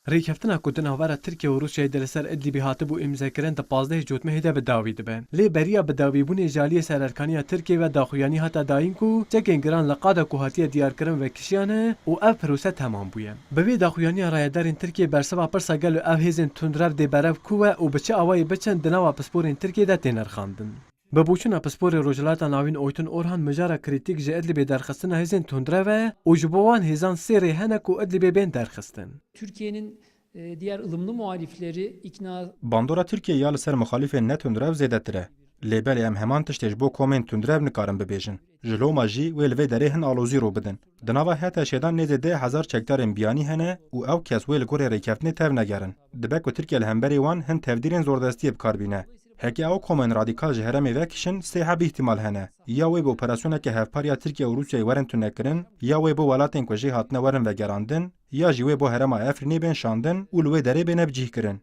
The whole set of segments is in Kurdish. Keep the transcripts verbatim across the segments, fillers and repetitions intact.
Rêkeftina ku di navbera Tirkiye û Rûsyayê de li ser Idlibê hatibû îmzekirin di pazdehê Cotmehê de bi dawî dibe. Lê beriya bi dawîbûnê ji aliyê Sererkaniya Tirkiye ve daxuyanî hate dayîn ku çekên giran li qada ku hatiye diyarkirin vekişiyane û ev pirose temam bûye. Bi vê daxuyaniya rayedarên Tirkiyê bersiva pirsa gelo ev hêzên tundrev dê berev ku we û bi çi awayî biçin di nava pisporên Tirkiyê de tê nirxandin. Bi boçûna pisporê Rojhilata Navîn Oytun Orhan mijara krîtîk ji Idlibê derxistina hêzên tundrev e û ji bo wan hêzan sê rê hene ku Idlibê bên derxistin. Türkiye'nin e, diğer ılımlı muhalifleri ikna Bandora Tirkiyeyê ya li ser muxalîfên ne tundrev zêdetir e. Lê belê em heman tiştê ji bo komên tundrev nikarin bibêjin. Ji loma jî wê li vê derê hin alozî rû bidin. Di nava HTŞ'ê de nêzê deh hezar çekdarên biyanî hene û ew kes wê li gorî rêkeftinê tevnegerin. Dibe ku Tirkiye li hemberî wan hin tevdîrên zordestiyê bi kar bîne. Heke ew komên radîkal ji herêmê vekişin, sê heb îhtîmal hene. Ya wê bi operasyoneke hevpar ya Tirkiye û Rûsyayê werin tunekirin, ya wê bo welatên ku jê hatine werin vegerandin, ya jî wê bo herêma Efrînê bên şandin û li wê derê bêne bicihkirin.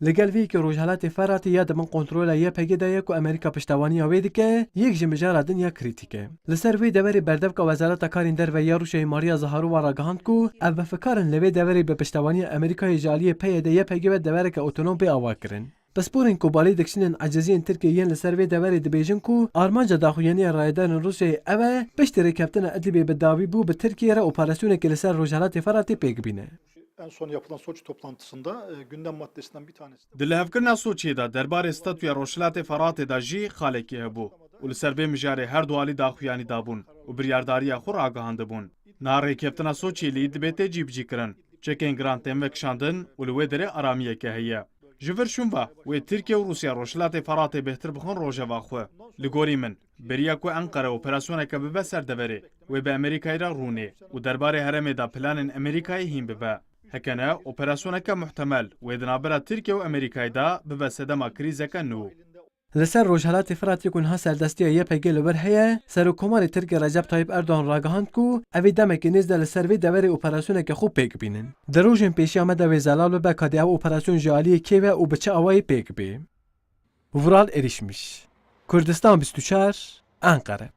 Li gel vê yekê Rojhelatê Feratê ya di bin kontrola YPG'ê de ye ku Amerîka piştevaniya wê dike, yek ji mijara din ya krîtîk e. Li ser vê deverê berdevka Wezareta Karên Derve ya Rûsyayê Maria Zaharova ragihand ku ev bifikar in li vê deverê bi piştevaniya Amerîkayê ji aliyê PYD-YPG ve devereke otonom bê avakirin. Pisporên ku balê dikişînin eciziyên Tirkiyê yên li ser vê deverê dibêjin ku armanca daxuyaniya rayedarên Rûsyayê ev e, piştî rêkeftina Idlibê bi dawî bû bi Tirkiyê re operasyonekê li ser Rojhelatê Feratê pêk bîne. En son yapılan Soçi toplantısında e, gündem maddesinden bir tanesi de Di lihevkirina Soçiyê de derbarê statûya Rojhilatê Feratê de jî xalekî hebû û li ser vê mijarê her du alî daxuyanî dabûn û biryardariya xwe ragihandibûn. Niha rêkeftina Soçiyê li Îdlibê tê cîbicîkirin. Çekên giran tên vekişandin û li wê derê aramiyeke heye. Ji vir şûn ve wê Tirkiye û Rûsya Rojhilatê Feratê bêhtir bixin rojeva xwe. Li gorî min, beriya ku Enqere operasyoneke bibe ser deverê, wê bi Amerîkayê re rûnê û derbarê herêmê de planên Amerîkayê hîn bibe. Heke ne, operasyoneke muhtemel wê di navbera Tirkiye û Amerîkayê de bibe sedema krîzeke nû. Li ser Rojhelatê Firatê ku niha serdestiya YPG li wir heye, Serokkomarê Tirkiyê Recep Tayyip Erdogan ragihand ku ev ê demekê nêz de li ser vê deverê operasyoneke xwe pêk bînin. Di rojên pêşiya me de wê zelal bibe ka dê ev operasyon ji aliyê kê ve û bi çi awayî pêk bê. Vural Erişmiş, Kurdistan bîst û çar, Enqere.